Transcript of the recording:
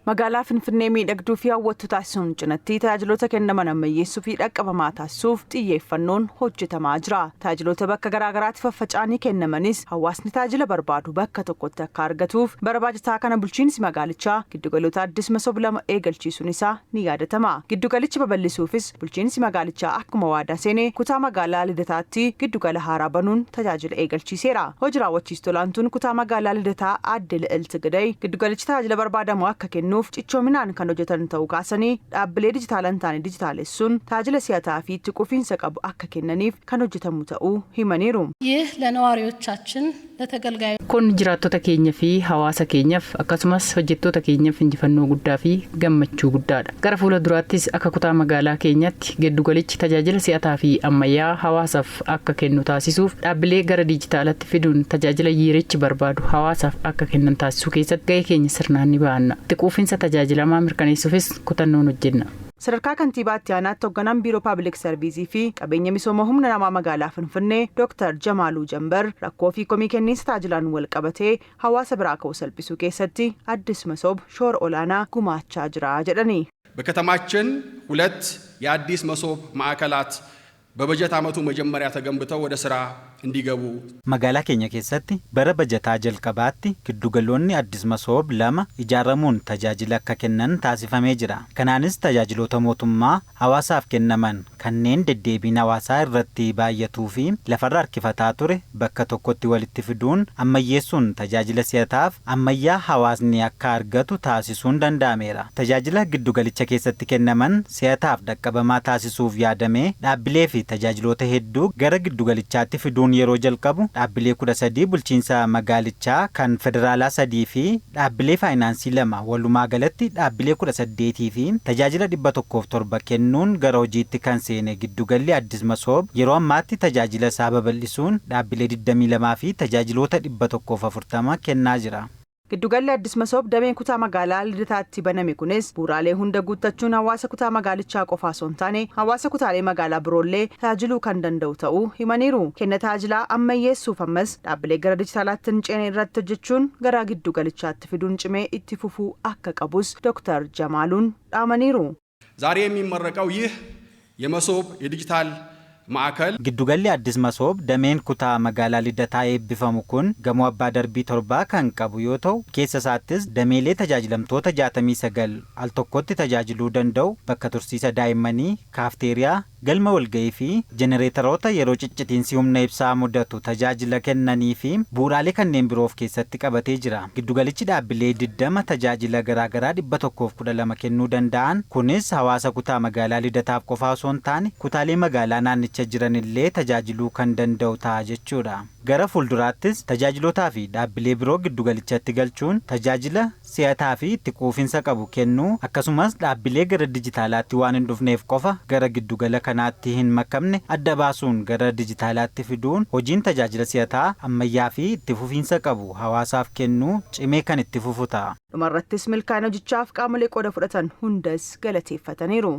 Magaalaa Finfinnee miidhagduu fi hawwattuu taasisuun cinatti tajaajiloota kennaman ammayyeessuu fi dhaqqabamaa taasisuuf xiyyeeffannoon hojjetamaa jira. Tajaajiloota bakka garaagaraatti faffaca'anii kennamanis hawaasni tajaajila barbaadu bakka tokkotti akka argatuuf bara baajataa kana bulchiinsi magaalichaa giddugaloota Addis Masoob lama eegalchiisuun isaa ni yaadatama. Giddugalicha babal'isuufis bulchiinsi magaalichaa akkuma waadaa seene kutaa magaalaa Lidataatti giddugala haaraa banuun tajaajila eegalchiiseera. Hojii raawwachiistuu olaantuun kutaa magaalaa Lidataa Aadde Li'ilti Giday giddugalichi tajaajila barbaadamu akka kennuuf cichoominaan kan hojjetan ta'uu kaasanii, dhaabbilee dijitaala hin taane dijitaalessuun tajaajila si'ataa fi itti quufiinsa qabu akka kennaniif kan hojjetamu ta'uu himaniiru. ይህ ለነዋሪዎቻችን ለተገልጋዩ Kun jiraattota keenya fi hawaasa keenyaaf akkasumas hojjettoota keenyaaf injifannoo guddaa fi gammachuu guddaadha. Gara fuula duraattis akka kutaa magaalaa keenyaatti giddugalichi tajaajila si'ataa fi ammayyaa hawaasaaf akka kennu taasisuuf dhaabbilee gara dijitaalatti fiduun tajaajila yeerichi barbaadu hawaasaaf akka kennan taasisuu keessatti gahee keenya sirnaan ni ba'anna. Itti quufinsa tajaajilamaa mirkaneessuufis kutannoon hojjenna. Sadarkaa kantiibaatti aanaatti hoogganaan biiroo paabilik sarviisii fi qabeenya misooma humna namaa magaalaa Finfinnee Dooktar Jamaaluu Jambar rakkoo fi komii kenniinsa tajaajilaan wal qabatee hawaasa biraa ka'u salphisuu keessatti Addis Masoob shoora olaanaa gumaachaa jira jedhani. በከተማችን ሁለት የአዲስ መሶብ ማዕከላት በበጀት ዓመቱ መጀመሪያ ተገንብተው ወደ ስራ እንዲገቡ Magaalaa keenya keessatti bara bajataa jalqabaatti giddugaloonni Addis Masoob lama ijaaramuun tajaajila akka kennan taasifamee jira. Kanaanis tajaajiloota mootummaa hawaasaaf kennaman kanneen deddeebiin hawaasaa irratti baay'atuu fi lafarra harkifataa ture bakka tokkotti walitti fiduun ammayyeessuun tajaajila si'ataaf ammayyaa hawaasni akka argatu taasisuun danda'ameera. Tajaajila giddugalicha keessatti kennaman si'ataaf dhaqqabamaa taasisuuf yaadamee dhaabbilee fi tajaajiloota hedduu gara giddugalichaatti fiduun yeroo jalqabu dhaabbilee 13 bulchiinsa magaalichaa kan federaalaa sadii fi dhaabbilee faayinaansii lama, walumaa galatti dhaabbilee 18 fi tajaajila 107 kennuun gara hojiitti kan seene giddugalli Addis Masoob yeroo ammaatti tajaajila isaa babal'isuun dhaabbilee 22 fi tajaajiloota 140 kennaa jira. Giddugalli Addis Masoob dameen kutaa magaalaa Lidataatti baname kunis bu'uuraalee hunda guuttachuun hawaasa kutaa magaalichaa qofaa osoo hin taane hawaasa kutaalee magaalaa biroollee tajaajiluu kan danda'u ta'uu himaniiru. Kenna tajaajilaa ammayyeessuuf ammas dhaabbilee gara dijitaalaatti hin ceene irratti hojjechuun gara giddugalichaatti fiduun cimee itti fufuu akka qabus Dooktar Jamaaluun dhaamaniiru. ዛሬ የሚመረቀው ይህ የመሶብ የዲጂታል ማዕከል Giddugalli Addis Masoob dameen kutaa magaalaa Lidataa eebbifamu kun gamoo abbaa darbii torbaa kan qabu yoo ta'u, keessa isaattis dameelee tajaajilamtoota 69 al tokkotti tajaajiluu danda'u, bakka tursiisa daa'immanii, kaafteeriyaa, galma walga'ii fi jenereetaroota yeroo ciccitiinsi humna ibsaa mudatu tajaajila kennanii fi bu'uuraalee kanneen biroo of keessatti qabatee jira. Giddugalichi dhaabbilee 20 tajaajila garaagaraa 112 kennuu danda'an kunis hawaasa kutaa magaalaa Lidataaf qofaa osoo hin taane kutaalee magaalaa naannicha jiran illee tajaajiluu kan danda'u ta'a jechuudha. Gara fuulduraattis tajaajilootaa fi dhaabbilee biroo giddugalichatti galchuun tajaajila si'ataa fi itti quufinsa qabu kennuu, akkasumas dhaabbilee gara dijitaalaatti waan hin dhufneef qofa gara giddugala kanaatti hin makamne adda baasuun gara dijitaalaatti fiduun hojiin tajaajila si'ataa, ammayyaa fi itti fufiinsa qabu hawaasaaf kennuu cimee kan itti fufu ta'a. Dhumarrattis milkaa'ina hojichaaf qaamolee qooda fudhatan hundas galateeffataniiru.